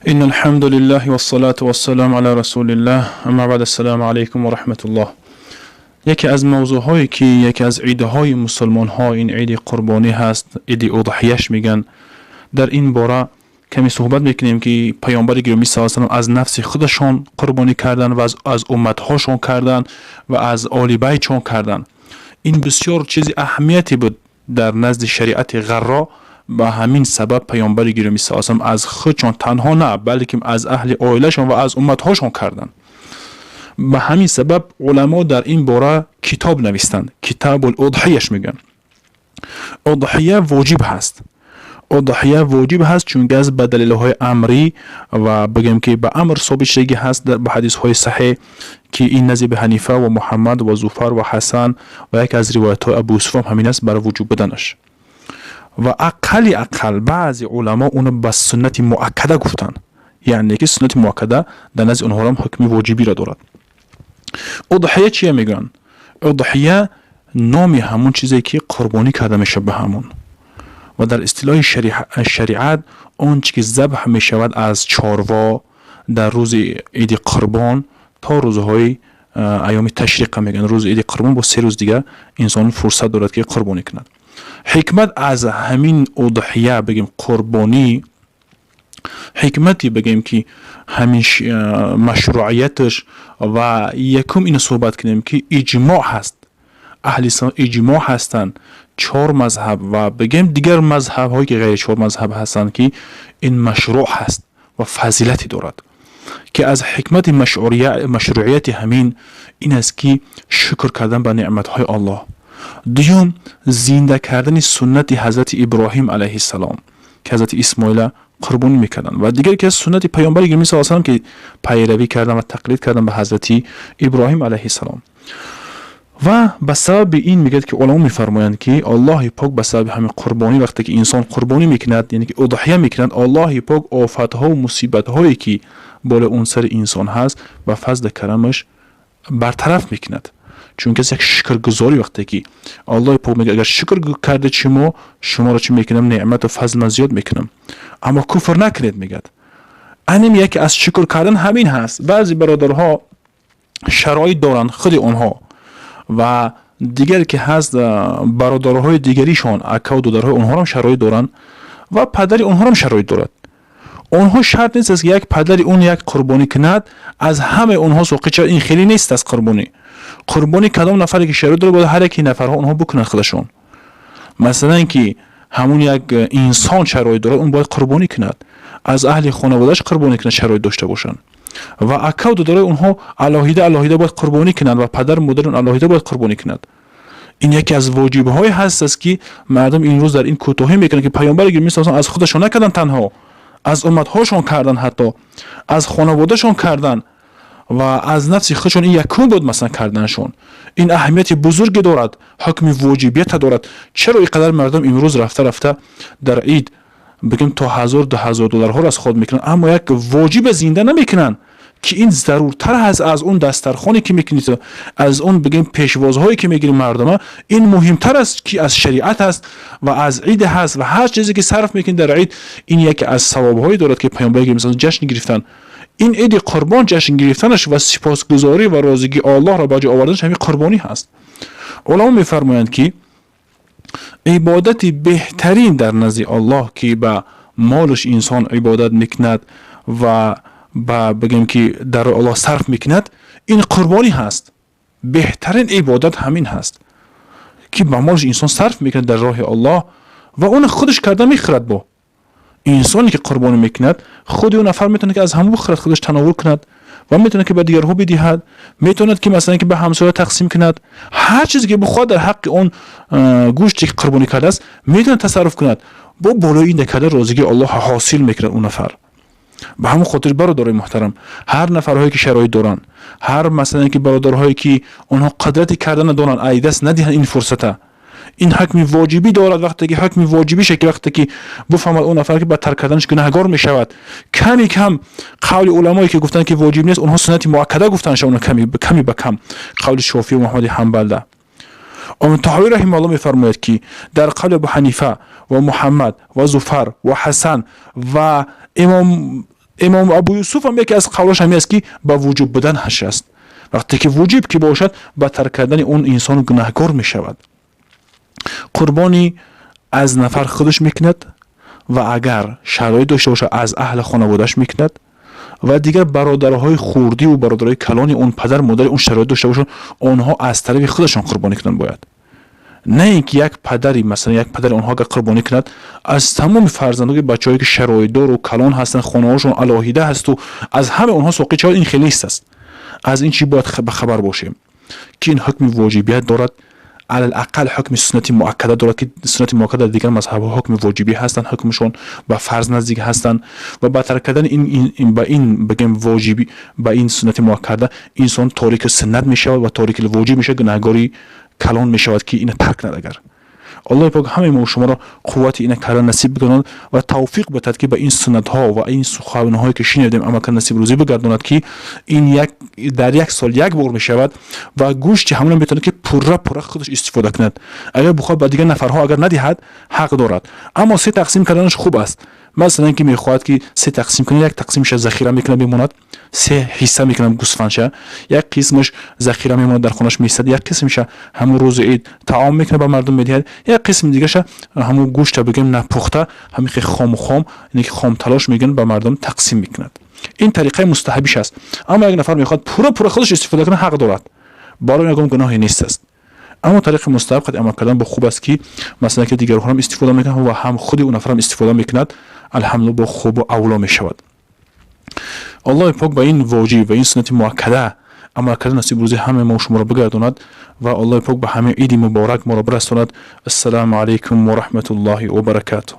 إن الحمد لله والصلاة والسلام على رسول الله اما بعد السلام علیکم و رحمت الله. یکی از موضوعهایی که یکی از عیدهای مسلمان ها این عید قربانی هست، عید اضحیش میگن. در این باره کمی صحبت میکنیم که پیامبر گرامی صلی الله علیه و از نفس خودشان قربانی کردن و از امتهاشون کردن و از آل بیتشون کردن. این بسیار چیز اهمیتی بود در نزد شریعت غرا. به همین سبب پیامبر گرامی صلی الله علیه و از خودشان تنها نه، بلکه از اهل عائلهشان و از امتهاشون کردن. به همین سبب علما در این باره کتاب نویستند، کتاب الاضحیش میگن. اضحیه واجب هست، اضحیه واجب هست، چون از به دلیل های امری و بگیم که به امر ثابت شدگی هست در به حدیث های صحیح که این نزد حنیفه و محمد و زفر و حسن و یک از روایت های ابو یوسف هم همین است برای وجوب بدنش. و اقل اقل بعضی علما اونو به سنت مؤکده گفتن، یعنی که سنت مؤکده در نزد اونها هم حکم واجبی را دارد. اضحیه چیه میگن؟ اضحیه نامی همون چیزی که قربانی کرده میشه به همون و در اصطلاح شریعت آن چی که ذبح می شود از چاروا در روز عید قربان تا روزهای ایام تشریق میگن. روز عید قربان با 3 روز دیگه انسان فرصت دارد که قربانی کند. حکمت از همین اضحیه بگیم قربانی، حکمتی بگیم که همین مشروعیتش و یکم اینو صحبت کنیم که اجماع هست، اهل اسلام اجماع هستند، چهار مذهب و بگیم دیگر مذهب هایی که غیر چهار مذهب هستند، که این مشروع هست و فضیلتی دارد. که از حکمت مشروعیت همین این است که شکر کردن به نعمت های الله. دوم، زنده کردن سنت حضرت ابراهیم علیه السلام که حضرت اسماعیل قربانی میکردن و دیگر که از سنت پیامبر گرامی صلی الله علیه و که پیروی کردن و تقلید کردن به حضرت ابراهیم علیه السلام. و به سبب این میگه که علما میفرمایند که الله پاک به سبب همین قربانی، وقتی که انسان قربانی میکند، یعنی که اضحیه میکند، الله پاک آفت ها و مصیبت هایی که بالا اون سر انسان هست و فضل کرمش برطرف میکند، چون که یک شکرگزاری. وقتی که الله پاک میگه اگر شکر کرده شما، شما را چی میکنم؟ نعمت و فضل من زیاد میکنم، اما کفر نکنید. میگه انم یکی از شکر کردن همین هست. بعضی برادرها شرایط دارند، خود اونها و دیگر که هست برادرهای دیگریشان، اکا و دادرهای اونها هم شرایط دارند و پدر اونها هم شرایط دارد. اونها شرط نیست که یک پدر اون یک قربانی کند از همه اونها ساقط شود. این خیلی نیست از قربانی. قربانی کدام نفری که شرایط داره، باید هر یکی نفرها اونها بکنن خودشون. مثلا که همون یک انسان شرایط داره، اون باید قربانی کند، از اهل خانوادهش قربانی کنه، شرایط داشته باشن و اکا و دادرای اونها علاهیده علاهیده باید قربانی کنند و پدر مادر اون علاهیده باید قربانی کند. این یکی از واجب های هست است که مردم این روز در این کوتاهی میکنن که پیامبر گرامی صلی از خودشون نکردن تنها، از امتهاشون کردن، حتی از خانوادهشون کردن و از نفس خودشون. این یکم بود مثلا کردنشون. این اهمیت بزرگی دارد، حکم واجبیت دارد. چرا اینقدر مردم امروز رفته رفته در عید بگیم تا 1000 2000 دلار ها را از خود میکنن، اما یک واجب زنده نمیکنن که این ضرورتر هست از اون دسترخوانی که میکنید، از اون بگیم پیشوازهایی که میگیریم مردم؟ این مهمتر است که از شریعت است و از عید هست و هر چیزی که صرف میکنید در عید، این یکی از ثوابهایی دارد که پیامبر مثلا جشن گرفتن. این عید قربان جشن گرفتنش و سپاسگزاری و راضیگی الله را به جا آوردنش همین قربانی هست. علما میفرمایند که عبادت بهترین در نزد الله که به مالش انسان عبادت میکند و با بگیم که در الله صرف میکند، این قربانی هست. بهترین عبادت همین هست که به مالش انسان صرف میکند در راه الله و اون خودش کرده میخورد. با انسانی که قربانی میکند، خود اون نفر میتونه که از همون بخورد، خودش تناول کند و میتونه که به دیگرها بدهد، میتونه که مثلا که به همسایه تقسیم کند. هر چیزی که بخواد در حق اون گوشتی که قربانی کرده است میتونه تصرف کند. با بالای این کرده راضیگی الله حاصل میکند اون نفر. به همون خاطر برادرای محترم، هر نفرهایی که شرایط دارن، هر مثلا که برادرهایی که اونها قدرت کردن دارن، ای دست ندهن این فرصته. این حکم واجبی دارد. وقتی که حکم واجبی شه که وقتی که بفهمد اون نفر که با ترک کردنش گناهگار میشود، کمی کم قول علمایی که گفتن که واجب نیست، اونها سنت مؤکده گفتن اون کمی کمی به کم قول شافعی و محمد حنبل ده. امام طحاوی رحمه الله میفرماید که در قول ابو حنیفه و محمد و زفر و حسن و امام Имом Абу Юсуф ҳам яке аз қавлаш ҳамин аст, ки ба вуҷуб будан ҳаш аст. Вақте ки вуҷиб ки бошад, ба тарк кардани он инсон гунаҳгор мешавад. Қурбонӣ аз нафар худаш мекунад ва агар шароит дошта бошад, аз аҳли хонаводааш мекунад ва дигар бародарҳои хурдиву бародарҳои калони он, падар модари он шароит дошта бошанд, онҳо аз тарафи худашон қурбонӣ кунанд бояд. На ин ки як падари, масалан, як падари онҳо агар қурбонӣ кунад, аз тамоми фарзандои бачаҳое ки шароитдору калон ҳастанд, хонаҳошон алоҳида ҳасту аз ҳамаи онҳо соқит шавад, ин хеле нест аст. Аз ин чӣ бояд ба хабар бошем, ки ин ҳукми воҷибият дорад, алалақал ҳукми суннати муаккада дорад, ки суннати муаккада дар дигар мазҳабҳо ҳукми воҷибӣ ҳастанд, ҳукмшон ба фарз наздик ҳастанд. Ва ба тарк кардани ин ба ин бигем воҷибӣ, ба ин суннати муаккада инсон торики суннат мешавад ва торики воҷиб мешавад, гунаҳгори калон мешавад, ки ина тарк кунад. Агар Аллоҳи пок ҳамаи мо шуморо қуввати ина кардан насиб бигардонад ва тавфиқ битад, ки ба ин суннатҳо ва ин суханҳое ки шинавдем, амал кардан насиб рӯзӣ бигардонад, ки ин як дар як сол як бор мешавад ва гӯшти ҳамона метавонад, ки пурра пурра худаш истифода кунад. Агар бихоҳад, ба дигар нафарҳо агар надиҳад, ҳақ дорад, аммо се тақсим карданаш хуб аст. Масалан, ки мехоҳад, ки се тақсим кунад, як тақсимша захира мекунад, мемонад, се ҳисса мекунад гӯсфандша: як қисмаш захира мемонад, дар хонаш меистад, як қисмша ҳамун рӯзи ид таом мекунад, ба мардум медиҳад, як қисми дигаша ҳамун гӯшта, бигӯем, напухта, ҳамин хел хому хом, яъне ки хомталош мегӯянд, ба мардум тақсим мекунад. Ин тариқаи мустаҳабиш аст. Аммо як нафар мехоҳад пурра пурра худаш истифода кунад, ҳақ дорад, барои ягон гуноҳе нест аст. Аммо тариқи мустаҳаб қад амал кардан бо хуб аст, ки масалан, ки дигарҳоам истифода мекунад ва ҳам худи ӯ нафарам истифода мекунад, алҳамдулилла, бо хубу авло мешавад. Аллоҳи пок ба ин воҷиб ва ин суннати муаккада амал кардан насиб рӯзи ҳамаи мо шуморо бигардонад ва Аллоҳи пок ба ҳамаи иди муборак моро бирасонад. Ассалому алайкум ва раҳматуллоҳи ва баракатуҳ.